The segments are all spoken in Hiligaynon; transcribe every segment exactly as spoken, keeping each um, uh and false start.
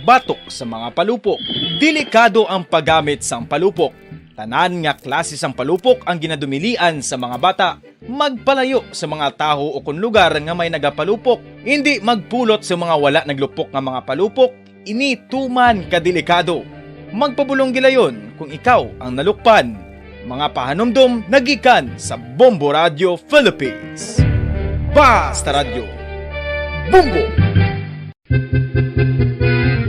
Batok sa mga palupok. Delikado ang paggamit sang palupok. Tanan nga klase sang palupok ang ginadumilian sa mga bata. Magpalayo sa mga tawo o kon lugar nga may nagapalupok. Indi magpulot sa mga wala naglupok nga mga palupok. Ini tuman ka delikado. Magpabulong gilayon kung ikaw ang nalukpan. Mga pahanumdom nagikan sa Bombo Radio Philippines. Basta Radyo, Bombo!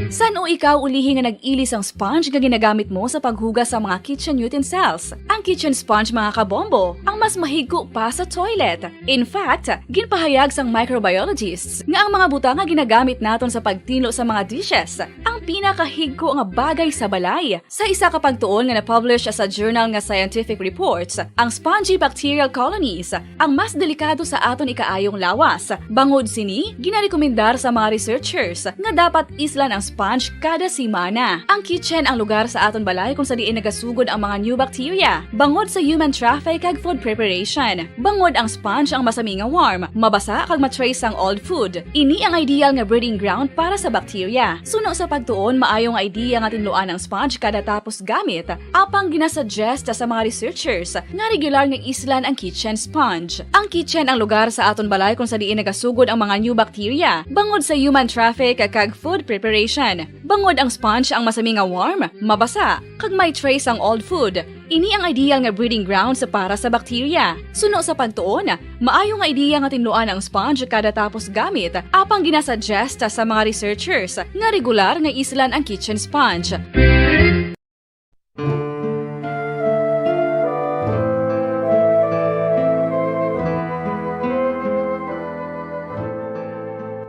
San-o ikaw ulihi nga nag-ili sang sponge nga ginagamit mo sa paghugas sa mga kitchen utensils? Ang kitchen sponge, mga kabombo, ang mas mahigko pa sa toilet. In fact, ginpahayag sang microbiologists nga ang mga butang nga ginagamit naton sa pagtinlo sa mga dishes ang pinakahigko nga bagay sa balay. Sa isa ka pagtuon nga na-publish sa journal nga Scientific Reports, ang spongy bacterial colonies ang mas delikado sa aton ikaayong lawas. Bangod sini, ginarekomendar sa mga researchers nga dapat islan ang sponge kada semana. Ang kitchen ang lugar sa aton balay kung sa diin nagasugod ang mga new bacteria, bangod sa human traffic kag food preparation. Bangod ang sponge ang masami nga warm, mabasa kag ma-trace ang old food. Ini ang ideal nga breeding ground para sa bacteria. Suno sa pagtuon, maayo nga idea nga tinluan ang sponge kada tapos gamit, apang ginasuggest sa mga researchers nga regular nga islan ang kitchen sponge. Ang kitchen ang lugar sa aton balay kung sa diin nagasugod ang mga new bacteria, bangod sa human traffic kag food preparation. Bangod ang sponge ang masami nga warm, mabasa, kag may trace ang old food. Ini ang ideal nga breeding grounds para sa bacteria. Suno sa pagtuon, maayo nga ideya nga tinluan ang sponge kada tapos gamit, apang ginasuggest sa mga researchers nga regular nga islan ang kitchen sponge.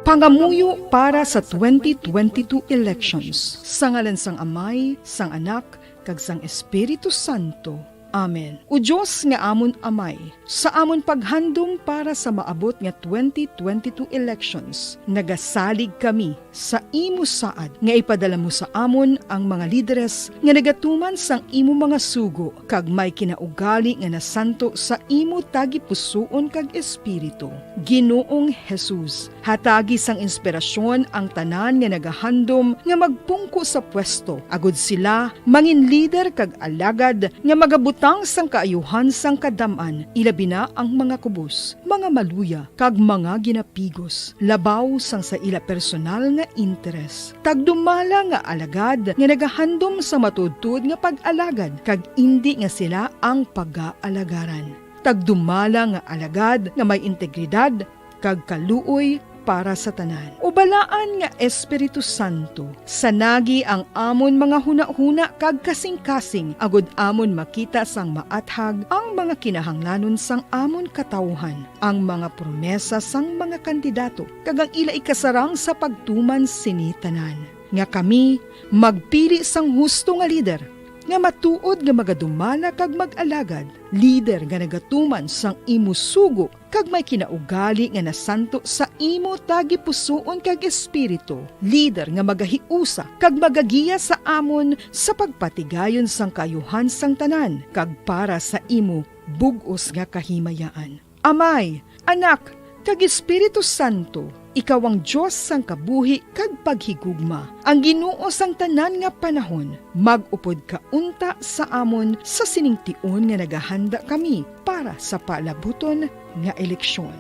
Pangamuyo para sa twenty twenty-two elections. Sa ngalan sang Amay, sang Anak, kag sang Espiritu Santo. Amen. O Dios nga amon Amay, sa amon paghandom para sa maabot nga twenty twenty-two elections, nagasalig kami sa imo saad nga ipadala mo sa amon ang mga lideres nga nagatuman sang imo mga sugo kag may kinaugali nga nasanto sa imo tagipusoon kag espiritu. Ginoong Jesus, hatagi sang inspirasyon ang tanan nga nagahandom nga magpungko sa pwesto, agod sila mangin lider kag alagad nga magabutang sang kaayuhan sang kadam-an, ilabi na ang mga kubos, mga maluya, kag mga ginapigos, labaw sang sa ila personal nga interes. Tagdumala nga alagad nga nagahandom sa matuodtuod nga pag-alagad, kag indi nga sila ang pagaalagaran. Tagdumala nga alagad nga may integridad, kag kaluoy para sa tanan. O Balaan nga Espiritu Santo, sanagi ang amon mga hunahuna kag kasingkasing, agud amon makita sang maathag ang mga kinahanglanon sang amon katawuhan, ang mga promesa sang mga kandidato, kag ang ila ikasarang sa pagtuman sini tanan, nga kami magpili sang husto nga lider, nga matuod nga magadumala kag mag-alagad, lider nga nagatuman sang imo sugo, kag may kinaugali nga nasanto sa imo tagipusoon kag espiritu, lider nga magahiusa kag magagiya sa amon sa pagpatigayon sang kaayuhan sang tanan, kag para sa imo bug-os nga kahimayaan. Amay, Anak, kag Espiritu Santo, ikaw ang Dios sang kabuhi kag paghigugma, ang Ginoo sang tanan nga panahon. Mag-upod ka unta sa amon sa sining tion nga nagahanda kami para sa palabuton nga eleksyon.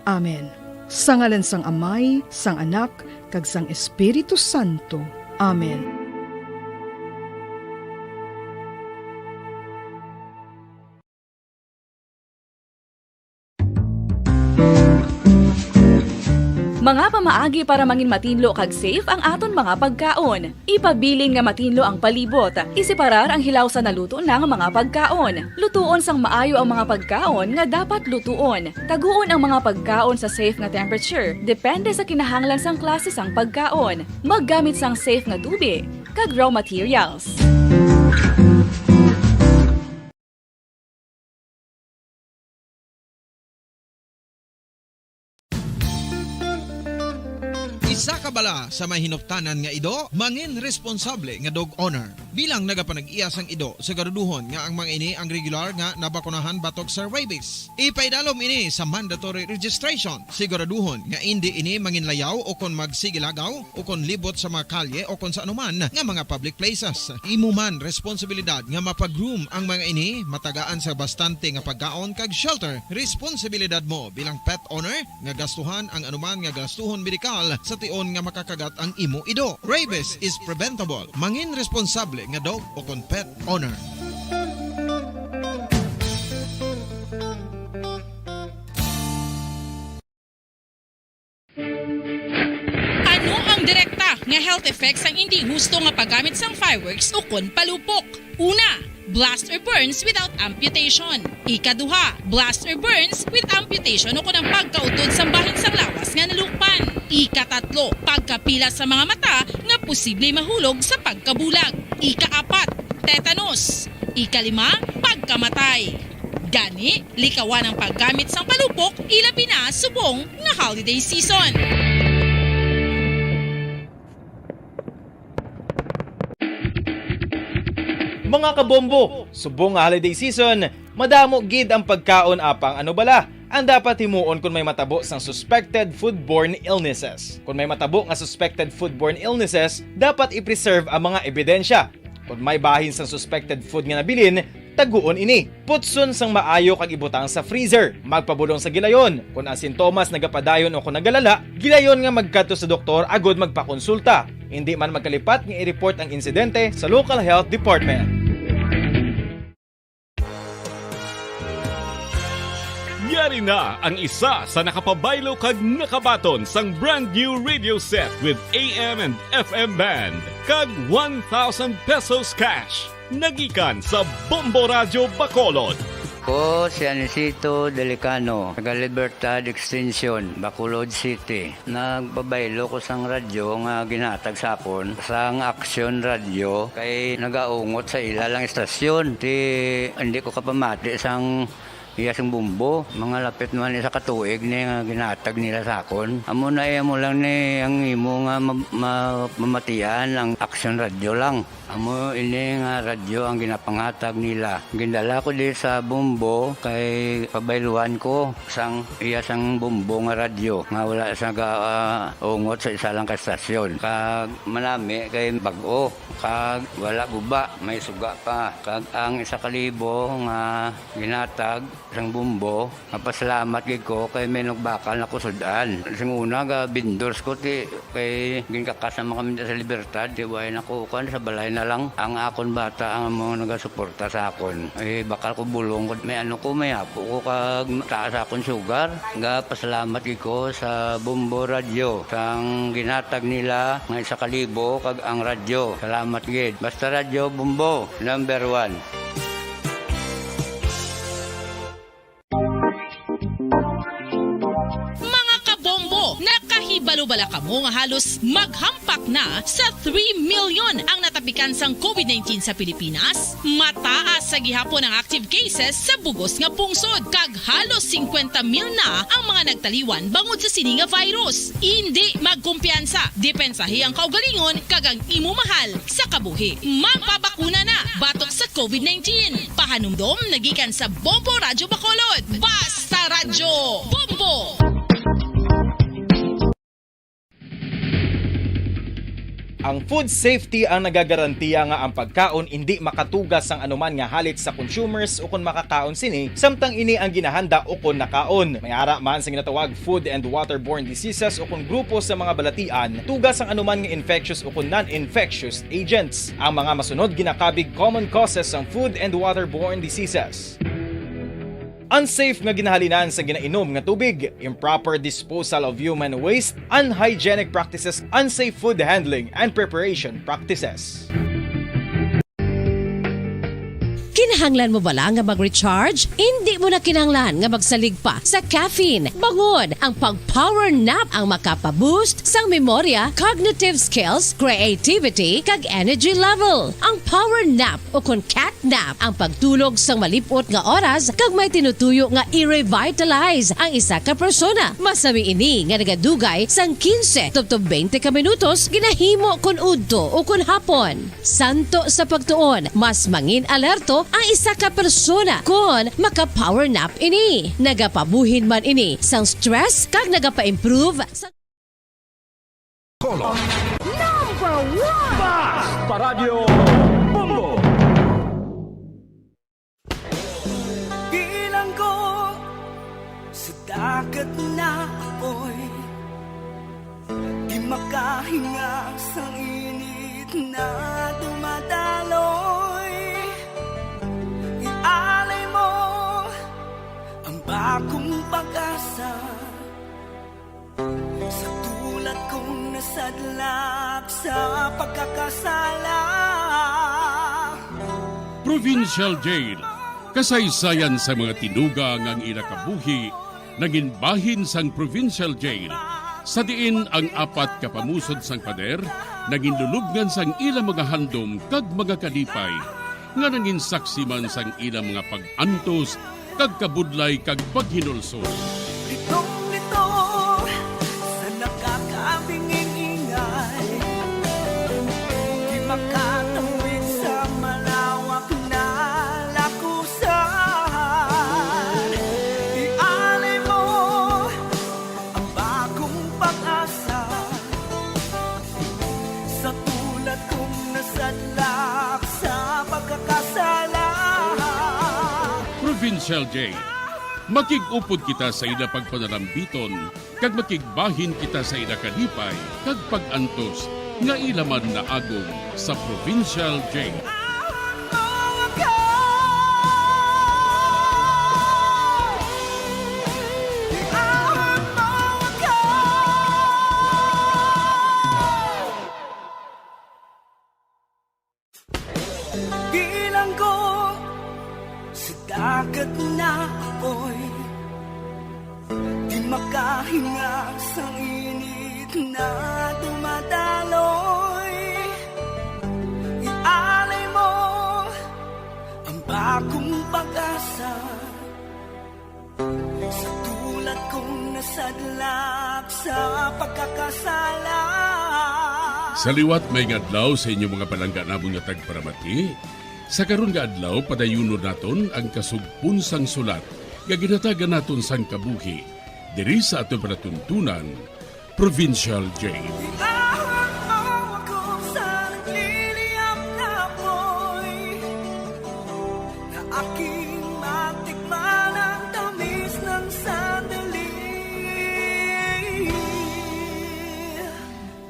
Amen. Sa ngalan sang Amay, sang Anak, kag sang Espiritu Santo. Amen. Mga pamaagi para mangin matinlo kag safe ang aton mga pagkaon. Ipabilin nga matinlo ang palibot. Iseparar ang hilaw sa naluto na nga mga pagkaon. Lutuon sang maayo ang mga pagkaon nga dapat lutuon. Taguon ang mga pagkaon sa safe nga temperature, depende sa kinahanglan sang klase sang pagkaon. Maggamit sang safe nga tubi kag raw materials. Isa ka bala sa may hinuptanan nga ido, mangin responsable nga dog owner. Bilang nagapanag-iya sang ido, siguraduhon nga ang mga ini ang regular nga nabakunahan batok sa rabies. Ipaidalom ini sa mandatory registration. Siguraduhon nga indi ini manginlayaw o kon magsigilagaw o kon libot sa mga kalye o kon sa anuman nga mga public places. Imo man responsibilidad nga mapag-groom ang mga ini, matagaan sa bastante nga pagkaon kag shelter. Responsibilidad mo bilang pet owner nga gastuhan ang anuman nga gastuhon medikal sa tion nga makakagat ang imo ido. Rabies is preventable. Mangin responsable nga dog o kon pet owner. Ano ang direkta nga health effects sang indi husto nga paggamit sang fireworks ukon palupok? Una, blast or burns without amputation. Ikaduha, blast or burns with amputation ukon ang pagkautod sang bahin sang lawas nga nalukpan. Ikatatlo, pagkapila sa mga mata nga posible mahulog sa pagkabulag. Ikaapat, tetanus. Ikalima, pagkamatay. Gani, likawan ang paggamit sang palupok, ilabi na subong nga holiday season. Mga kabombo, subong nga holiday season, madamo gid ang pagkaon apang ano bala ang dapat himuon kon may matabo sang suspected foodborne illnesses. Kon may matabo nga suspected foodborne illnesses, dapat i-preserve ang mga ebidensya. Kon may bahin sang suspected food nga nabilin, taguon ini. Putson sang maayo kag ibutang sa freezer. Magpabulong sa gilayon. Kon ang sintomas nagapadayon o kon nagalala, gilayon nga magkadto sa doktor agud magpakonsulta. Indi man magkalipat nga i-report ang insidente sa local health department. Yari na ang isa sa nakapabaylo kag nakabaton sang brand new radio set with A M and F M band kag one thousand pesos cash. Nagikan sa Bombo Radyo Bacolod. Ko si Anisito Delicano, taga Libertad Extension, Bacolod City. Nagpabaylo ko sang radyo nga ginhatag sa akon sang Aksyon Radyo kay nagaungot sa ila lang istasyon. Ti, hindi ko kapamati sang iya sing bumbo. Mga lapit naman isa ka tuig ni nga ginhatag nila sa akon. Amo na iya mo lang ni ang imo nga ma-, ma-, mamatian ang Aksyon Radyo lang. Amo ini nga radyo ang ginapanghatag nila. Gindala ko di sa Bombo kay pabayluan ko sang iya sang Bombo nga radyo nga wala sa ga-, ah, ungot sa isa lang ka estasyon. Kag manami kay bag-o, kag wala guba, may suga pa. Kag ang isa ka libo nga ginhatag sang Bombo, mapasalamat gid ko kay may nagbakal na ko sud-an. Sing una, ga vendors ko, ti, kay ginkakas naman kami sa Libertad, ti, way na ko, kuan, sa balay na lang. Ang akon bata ang amo nagasuporta sa akon. Eh, bakal ko bulong ko, may ano ko, may apo ko, kag taas akon sugar. Ga pasalamat gid ko sa Bombo Radyo, sang ginhatag nila nga isa ka libo, kag ang radyo. Salamat gid. Basta Radyo Bombo, number one. Mga kabombo, nakahibalo bala kamo nga halos maghampak na sa three million ang natapikan sang COVID nineteen sa Pilipinas? Mataas sa gihapon ang active cases sa bugos nga pungsod, kag halos singkwenta mil na ang mga nagtaliwan bangod sa sini nga virus. Indi magkumpiyansa, depensahi ang kaugalingon kag ang imo mahal sa kabuhi. Magpabakuna na batok sa COVID nineteen. Pahanumdom nagikan sa Bombo Radyo Bacolod. Basta Radyo Bombo! Ang food safety ang nagagarantiya nga ang pagkaon indi makatuga sang anuman nga halit sa consumers ukon makakaon sini, samtang ini ang ginahanda ukon nakaon. May ara man sa ginatawag food and waterborne diseases ukon grupo sa mga balatian, tuga sang anuman nga infectious ukon non-infectious agents. Ang mga masunod ginakabig common causes sang food and waterborne diseases. Unsafe nga ginahalinan sa ginainom nga tubig, improper disposal of human waste, unhygienic practices, unsafe food handling and preparation practices. Kinahanglan mo bala nga mag-recharge? Indi mo na kinahanglan nga magsalig pa sa caffeine. Bangod, ang pag-power nap ang makapa-boost sang memorya, cognitive skills, creativity, kag energy level. Ang power nap, o kon cat nap, ang pagtulog sang malip-ot nga oras kag may tinutuyo nga i-revitalize ang isa ka persona. Masami ini nga nagadugay sang quince tubtob twenty ka minutos, ginahimo kon udto o kon hapon. Santo sa pagtuon, mas mangin alerto ang isa ka persona kon maka-power nap ini. Nagapabuhin man ini sang stress kag nagapa-improve sa Color. Number one! Basta Radyo Bombo! Bilanggo sa dagat na apoy, di makahinga sa init na dumadaloy. Ialay mo ang bagong pag-asa sa tulad kong nasadlak sa pagkakasala. Provincial Jail, kasaysayan sa mga tinuga nga ang ila kabuhi nangin bahin sang Provincial Jail, sa diin ang apat ka pamusod sang pader nangin lulubngan sang ila mga handom kag mga kalipay, nga nangin saksi man sang ila mga pag-antos kag kabudlay kag paghinulsol. Litong-lito sa nakakabinging ingay, di makatawid sa malawak na lakusan. Ialay mo ang bagong pag-asa sa tulad kong nasadlak sa pagkakasala. Provincial Jail, makig-upod kita sa ila pagpanalambiton, kag makigbahin kita sa ila kalipay kag pag-antos nga ila man naagom sa Provincial Jail. Bilanggo sa dagat na apoy, di makahinga sa init na dumadaloy. Ialay mo ang bagong pag-asa sa tulad kong nasadlak sa pagkakasala. Sa liwat, maayong adlaw sa inyo, mga palangga namon nga tagparamati. Sa karon nga adlaw, padayunon naton ang kasugpon sang sulat nga ginhatagan naton sang kabuhi diri sa aton palatuntunan, Provincial Jail. Iahon mo ako sa nagliliyab na apoy, na aking matikman ang tamis ng sandali.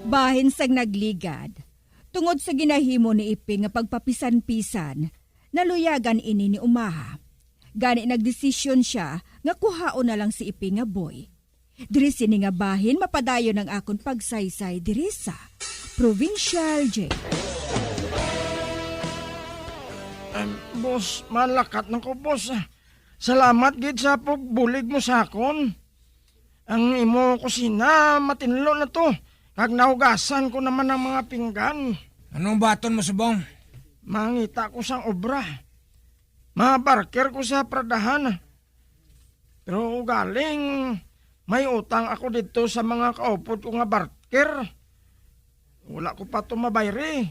Bahin sang nagligad, tungod sa ginahimo ni Iping nga pagpapisan-pisan, naluyagan ini ni Umaha. Gani nagdesisyon sia nga kuhaon na lang si Iping nga boy. Diri sini nga bahin mapadayon ang akon pagsaysay diri sa Provincial Jail. Em, boss, malakat na ko, boss. Salamat gid sa pagbulig mo sa akon. Ang imo kusina, matinlo na to, kag nahugasan ko naman ang mga pinggan. Anong baton mo, Subong? Mangita ko sang obra. Mabarker ko sa Pradahan. Pero ugaling, may utang ako didto sa mga kaupod ko nga barker. Wala ko pa to mabayri.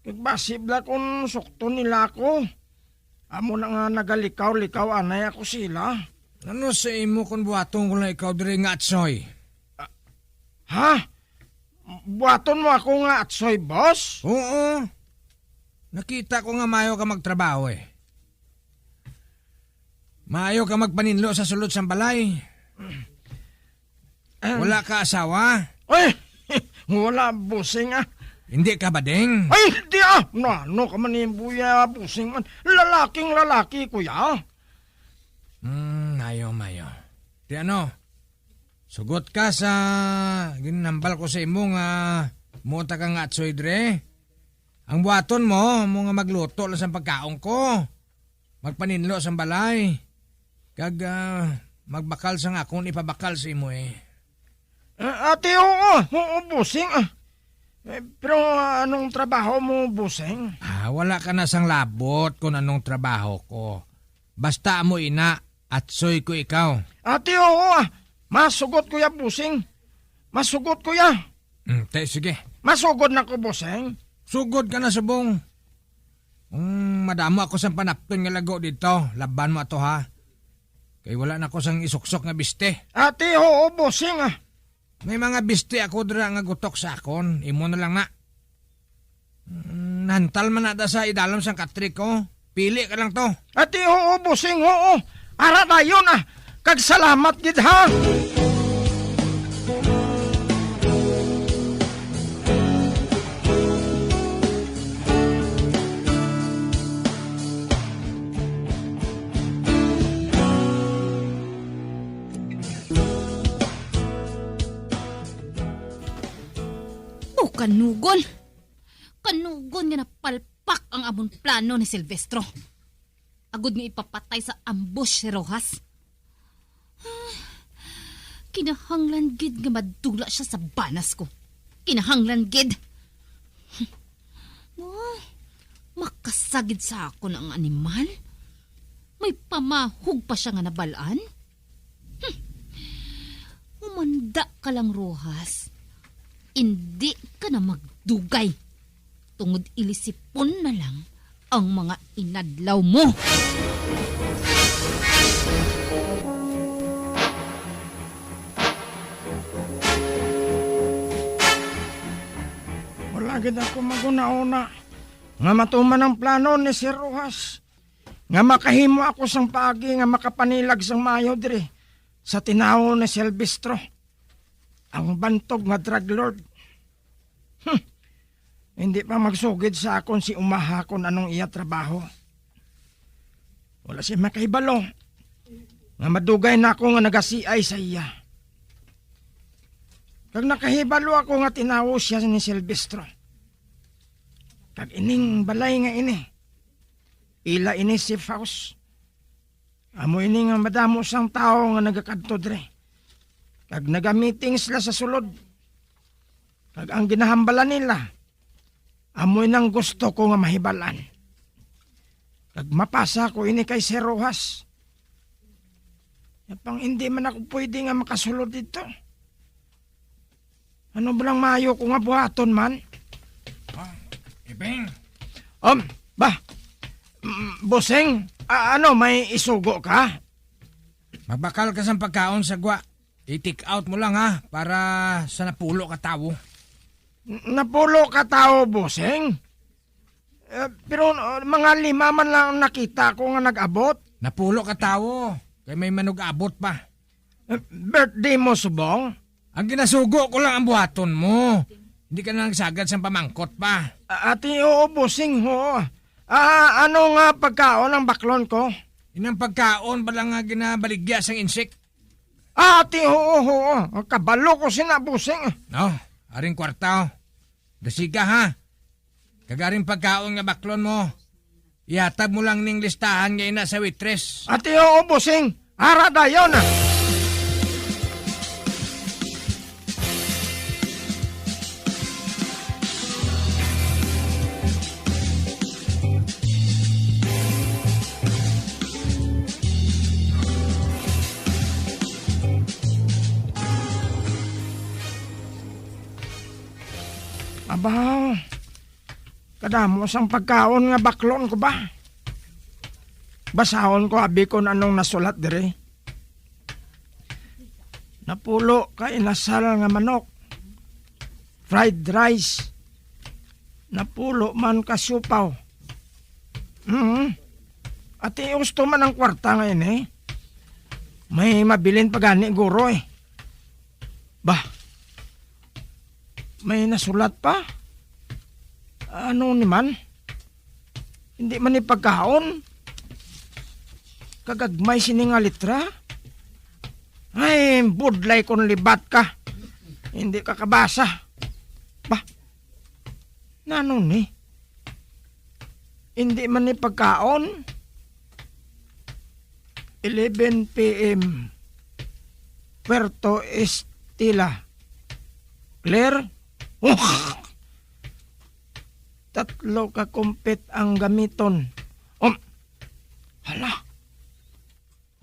Kag basi bala kon sukton nila ako. Amo na nga nagalikaw-likaw anay ako sila. Ano sa imo kon buhaton ko lang ikaw diri nga atsoy? Ah, ha? Buhaton mo ako nga atsoy, boss? Oo. Nakita ko nga maayo ka magtrabaho, eh. Maayo ka magpaninlo sa sulod sang balay. Ah. Wala ka asawa? Ay, wala, bossing, ah. Hindi ka bading? Ay, di, ah. Na, ano ka man, eh, buya, bossing man. Lalaking lalaki ko, ya. Hmm, maayo, maayo. Di ano, sugot ka sa ginhambal ko sa imo nga muunta ka nga atsoy dre. Ang buhaton mo, mo nga magluto lang sa pagkaon ko. magpaninlo sang balay, kag, ah, magbakal sang akon ipabakal sa imo, eh. Ah, ati, oo, oo, bossing, ah. Eh, pero, ah, anong trabaho mo, bossing? Ah, wala ka na sang labot kung anong trabaho ko. Basta amo ina, atsoy ko ikaw. Ati, oo, ah. Masugot ko ya, bossing. Masugot ko ya. Hmm, te, sige. Masugod na ko, bossing. Sugod ka na, subong. Kung madamo ako sang panapton nga lago dito, laban mo ato, ha? Kay wala na ko sang isuksok nga biste. Ati, oo, bossing, ah. May mga biste ako dira nga gutok sa akon. Imo na lang na. Mm, nahantal man na da sa idalom sang katrik, oh. Pili ka lang to. Ati, oo, bossing, oo. Ara dayon, ah. Kag salamat gid, ha. O, kanugon. Kanugon nga napalpak ang amon plano ni Silvestro. Agod nga ipapatay sa ambush si Rojas. Kinahanglan gid nga madula siya sa banas ko. Kinahanglan gid. Ay, makasagid sa akon ang animal. May pamahog pa siya nga nabalaan. Hmm. Humanda ka lang, Rojas. Indi ka na magdugay. Tungod ilisipon na lang ang mga inadlaw mo. Wala gid ako maghunahuna nga matuman ang plano ni Sir Rojas, nga makahimo ako sang paagi nga makapanilag sang maayo diri sa tinawo ni Silvestro, ang bantog nga drug lord. Hmm. Hindi pa magsugid sa akon si Umaha kon anong iya trabaho. Wala siya makahibalo nga madugay na ako nga nagasiay sa iya. Kag nakahibalo ako nga tinawo siya ni Silvestro. Kag ining balay nga ini, ila ini safe house. Amo ini nga madamo sang tawo nga nagakadto diri, kag nagamiting sila sa sulod. Kag ang ginahambalan nila, amo nang gusto ko nga mahibalan. Kag mapasa ko ini kay Sir Rojas. Yapang hindi man ako pwede nga makasulod dito. Ano ba lang maayo ko nga buhaton man? Ah, Iping. Um, ba? Mm, Bossing, a-, ano, may isugo ka? Magbakal ka sang pagkaon sa gwa. I-take out mo lang, ha, para sa napulo ka tawo. N-, napulo ka tawo, Bossing? Eh, pero, uh, mga lima man lang ang nakita ko nga nag-abot. Napulo ka tawo, kay may manug-abot pa. Eh, birthday mo, subong? Ang ginasugo ko lang ang buhaton mo. Hindi ka na nagsagad sang pamangkot pa. A-, ati, oo, Bossing, oo. Ah, ano nga pagkaon ang baklon ko? Inang pagkaon ba lang nga ginabaligya sang insik? Ah, ati, oo, oo. Kabalo ko sina, Bossing. No, aring kwarta, oh. Dasiga, ha? Kag aring pagkaon nga baklon mo, ihatag mo lang ning listahan nga ina sa waitress. Ati, oo, Bossing. Ara dayon, ah. Abaw, kadamo sang pagkaon nga baklon ko ba? Basahon ko abi kon anong nasulat diri. Napulo ka inasal nga manok. Fried rice. Napulo man ka siupaw. Mm. Ati, husto man ang kwarta nga ini. May mabilin pa gani, guro, eh. Bah, may nasulat pa? Ano ni man? Hindi man ni pagkaon? Kagagmay sini nga litra? Ay, budlay kon libat ka. Hindi ka kabasa. Bah, nano ni? Hindi man ni pagkaon? Eleven p m, Puerto Estela. Clear? Tatlo ka kumpit ang gamiton. Um, hala,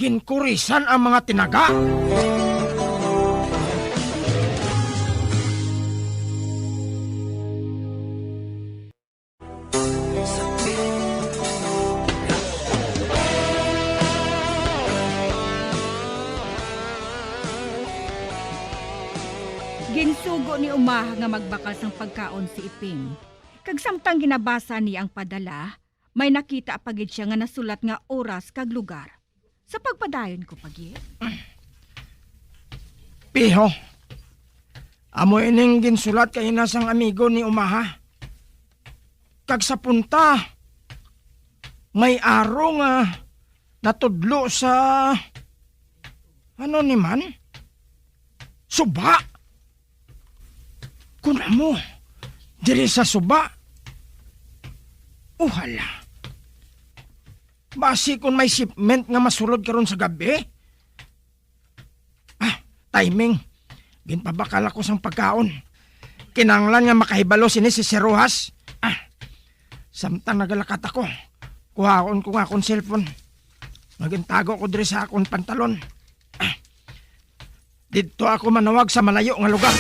ginkurisan ang mga tinaga. Ginsugo ni Uma nga magbakal sang pagkaon si Iping. Kag samtang ginabasa niya ang padala, may nakita pa gid sia nga nasulat nga oras kag lugar. Sa pagpadayon ko pa gid. Piho, amo ining ginsulat kaina sang amigo ni Umaha. Kag sa punta, may aro nga natudlo sa, ano ni man? Suba. Kun amo, diri sa suba. Uhala. Basi kun may shipment nga masulod karon sa gabi? Ah, timing. Ginpabakal ako sang pagkaon. Kinahanglan nga makahibalo sini si Sir Rojas. Ah, samtang nagalakat ako, kuhaon ko nga akon cellphone. Nagintago ko diri sa akon pantalon. Ah, didto ako manawag sa malayo nga lugar.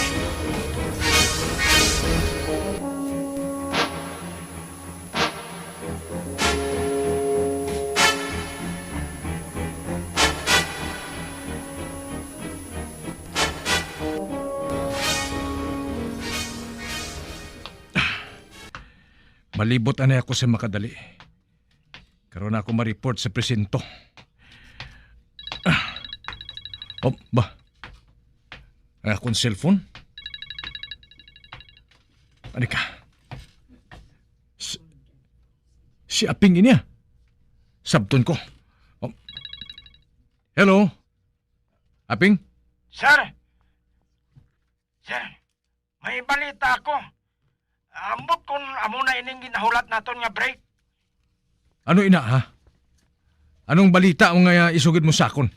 Malibot anay ako sa makadali. Karon ako ma-report sa presinto. Ah. Oh, ba? Ang akong cellphone? Ani ka? Si, si Aping ini, ah. Sabton ko. Oh. Hello? Aping? Sir! Sir, may balita ako. Ambot kung amo na ining ginahulat naton nga break. Ano ina, ha? Anong balita mo nga isugid mo sa akon?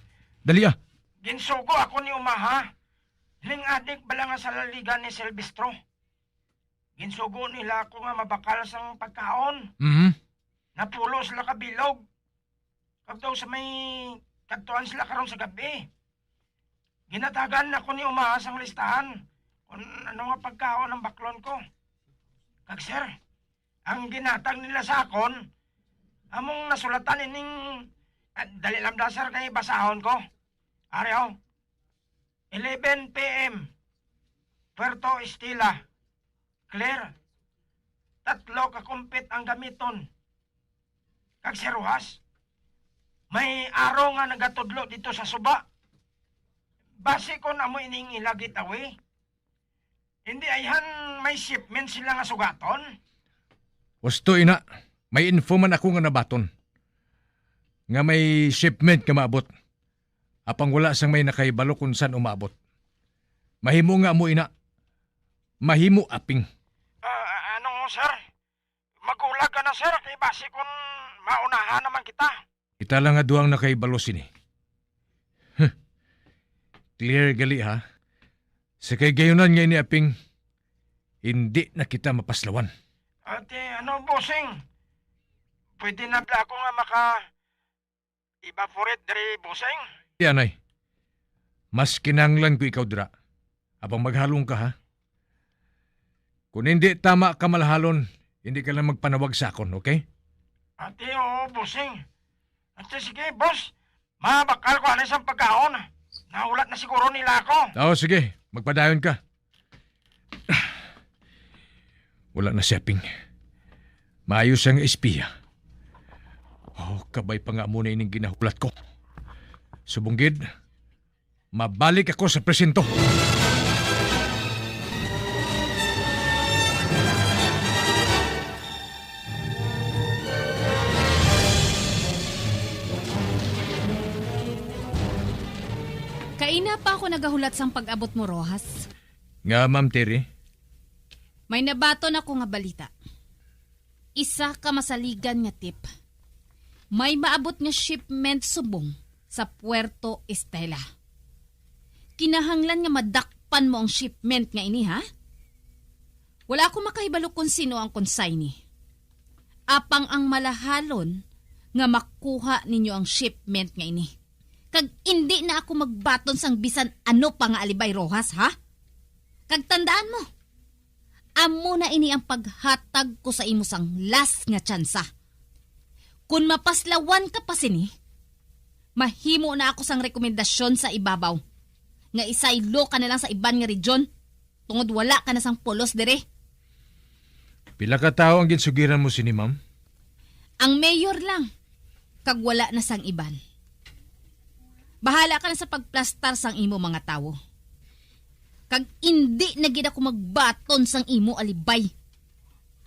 Dali, ah. Ginsugo ako ni Umaha. Ning adik bala nga sa laligan ni Silvestro. Ginsugo nila ako nga mabakal sang pagkaon. Mhm. Napulo sila ka bilog. Kag daw sa may kadtuan sila karon sa gabi. Ginatagan ako ni Umaha sang listahan kung ano nga pagkaon ang baklon ko. Kag, sir, ang ginhatag nila sa akon, among nasulatan ining, ah, dali lang da, sir, kay basahon ko. Ari, oh. Eleven p m, Puerto Estela. Clear. Tatlo ka kumpit ang gamiton. Kag si Rojas, may aro nga nagatudlo dito sa suba. Basi kon amo ining ila getaway, hindi ayhan may shipment sila nga sugaton? Husto ina, may info man ako nga nabaton nga may shipment nga maabot. Apang wala sang may nakahibalo kung san umaabot. Mahimo nga amo ina. Mahimo, Aping. Ah, ano, sir? Magulag ka na, sir, kay basi kun maunahan naman kita. Kita lang nga duhang nakahibalo sini. Huh. Clear gali, ha? Sa kay gayunan nga ini, Aping, hindi na kita mapaslawan. Ate, ano, bossing? Pwede na ba ako nga maka evaporate diri, bossing? Di anay. Mas kinahanglan ko ikaw dira. Apang maghalong ka, ha? Kung hindi tama ka malhalon, hindi ka lang magpanawag sa akon, okay? Ate, oo, bossing. Ate, sige, boss. Mabakal ko anay sang pagkaon. Nahulat na siguro nila ako. Oo, sige. Magpadayon ka. Wala na si Aping. Maayo siya nga espiya. Oh, kabay pa nga amo na ining ginahulat ko. Subong gid, mabalik ako sa presinto. Kaina pa ako nagahulat sang pag-abot mo, Rojas. Nga, Ma'am Terry? May nabaton ako nga balita. Isa ka masaligan nga tip. May maabot nga shipment subong sa Puerto Estela. Kinahanglan nga madakpan mo ang shipment nga ini, ha? Wala ako makahibalo kon sino ang consignee. Apang ang malahalon nga makuha ninyo ang shipment nga ini. Kag indi na ako magbaton sang bisan ano pa nga alibay, Rojas, ha? Kag tandaan mo, amo na ini ang paghatag ko sa imo sang last nga tsansa. Kon mapaslawan ka pa sini, mahimo na ako sang rekomendasyon sa ibabaw, nga isaylo ka na lang sa iban nga region, tungod wala ka na sang pulos diri. Pila ka tawo ang ginsugiran mo sini, ma'am? Ang mayor lang, kag wala na sang iban. Bahala ka na sa pagplastar sang imo mga tawo. Kag indi na gid ako magbaton sang imo alibay.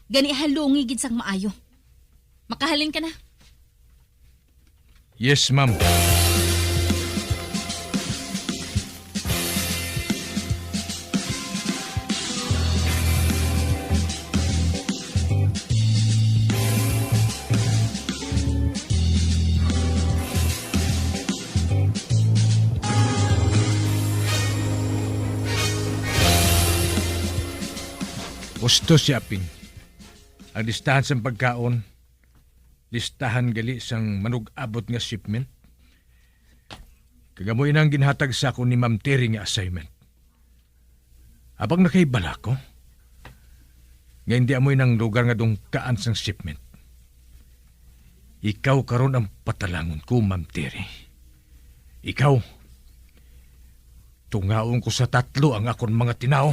Gani, halungi gid sang maayo. Makahalin ka na. Yes, ma'am. Gusto si Aping. Ang listahan sang pagkaon, listahan gali sang manug-abot nga shipment. Kag amo inang ginhatag sa akon ni Ma'am Terry nga assignment. Apang nakahibalo ko nga indi amo inang lugar nga dungkaan sang shipment. Ikaw karon ang patalangon ko, Ma'am Terry. Ikaw, tungaon ko sa tatlo ang akon mga tinawo.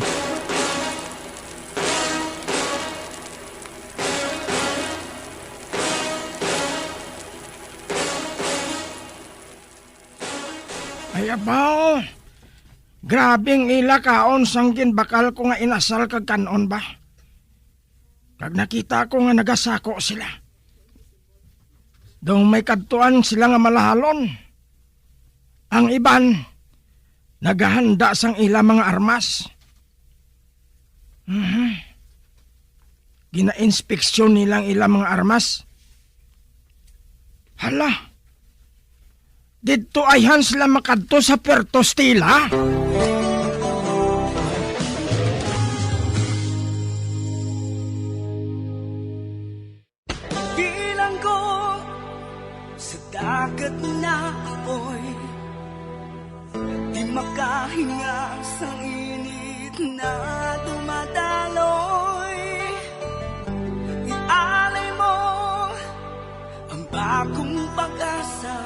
Ay, abaw! Grabe ang ila kaon sang ginbakal ko nga inasal kag kan-on ba. Kag nakita ko nga nagasako sila. Daw may kadtuan sila nga malahalon. Ang iban, naghahanda sang ila mga armas. Mhm. Ginainspeksyon nila ang ila mga armas. Hala, didto ayhan sila makadto sa Puerto Estela? Bilanggo sa dagat na apoy, di makahinga sang init na dumadaloy. Ialay mo ang bagong pag-asa.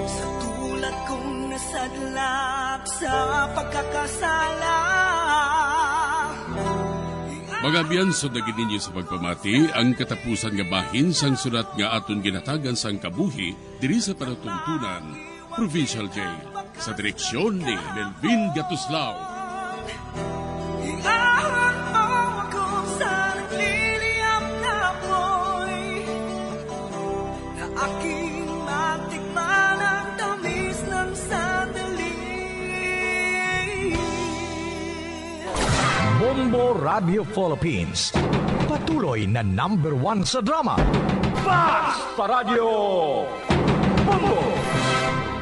Sa tulad kong nasadlak sa pagkakasala. Mga abyan, sundagi ninyo sa pagpamati ang katapusan nga bahin sang sulat nga aton ginhatagan sang kabuhi diri sa Palatuntunan, Provincial Jail, sa direksyon ni Melvin Gatuslao. Iahon mo ako sa nagliliyab na apoy, na aking matikman ang tamis ng sandali. Bombo Radio Philippines, patuloy na number one sa drama. Fast Paradyo!